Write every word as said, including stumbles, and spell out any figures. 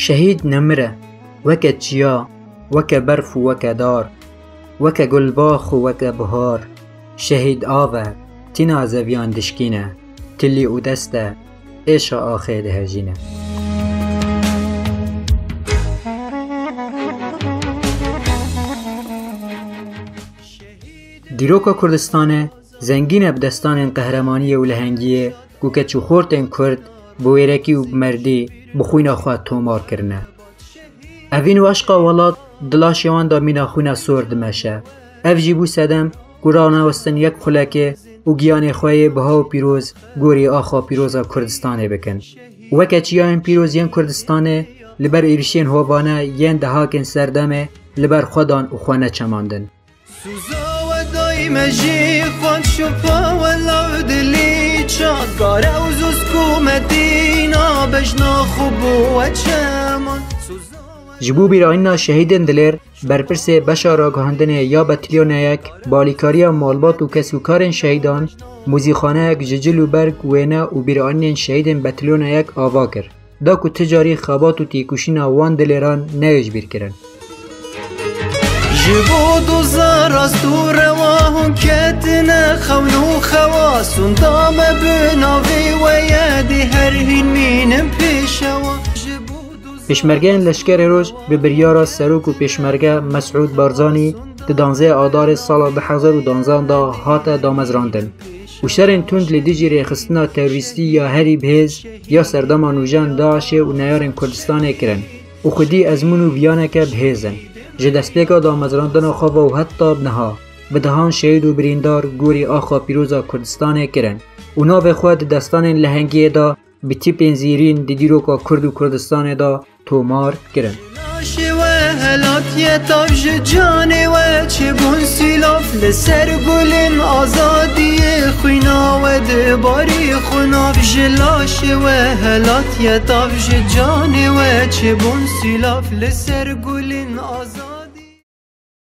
Şehîd nemir e, weke çiya, weke berf û weke dar, weke gulbax û weke bihar. Şehîd av e, tîna zeviyan dişkîne, tilî û dest e, êşa axê dihejîne. Dîroka Kurdistanê zengîn e bi destanên qehremaniyê û lehengiyê ku keç û xortên Kurd bi wêrekî û bi merdî bi xwîna xwe tomar kirine. Evîn û eşqa welat di laşê wan de mîna xwîna sor dimeşe. Ev jî bû sedem ku ranewestin yek xulekê û giyanê xwe yê biha û pîroz gorî axa pîroza Kurdistanê bikin. Weke çiyayên pîroz yên Kurdistanê li ber êrişên hovane yên dehakên serdemê li ber xwe dan û xwe neçemandin. Suza we dayme jî xwan şupa we law dilî çak. Gare û zûz ku Medîna bejna xwe bû we çeman. Suza we Ji bo bîranîna şehîdên dilêr, berpirsê beşa ragihandinê ya Betilyona yek, balîkariya malbat û kesûkarên şehîdan, muzîxaneyek ji cil û berg, wêne û bîranînên şehîdên Betilyona yek ava kir. Da ku ti carî xebat û têkoşîna wan dilêran neyê ji bîr kirin. Ji bo doza rast û rewa hûn ketine xewn û xewa, sûnda me bi navê we ye, dê her hîn mînin pêşewa. Ji bo doza Pêşmergeyên Leşkerê Roj bi biryara Serok û Pêşmerge Mesûd Barzanî di danzê Adarê sala du hezar û danzan de hate damezrandin. Û şerên tund li dijî rêxistina terorîstî ya herî bihêz ya serdema nûjen DAIŞê û neyarên Kurdistanê kirin û xwedî ezmûn û viyaneke bihêz in. Ji destpêka damezrandina xwe ve û heta niha bi dehan şehîd û birîndar gorî axa pîroza Kurdistanê kirin û navê xwe di destanên lehengiyê de bi tîpên zêrîn di dîroka Kurd û Kurdistanê de tomar kirin. Laşê we helatiye tav ji canê we çêbûn sîlav, li ser gulên azadiyê xwîna we dibarî xwe nav. Ji laşê we helatiye tav ji canê we çêbûn sîlav, li ser gulên azadiyê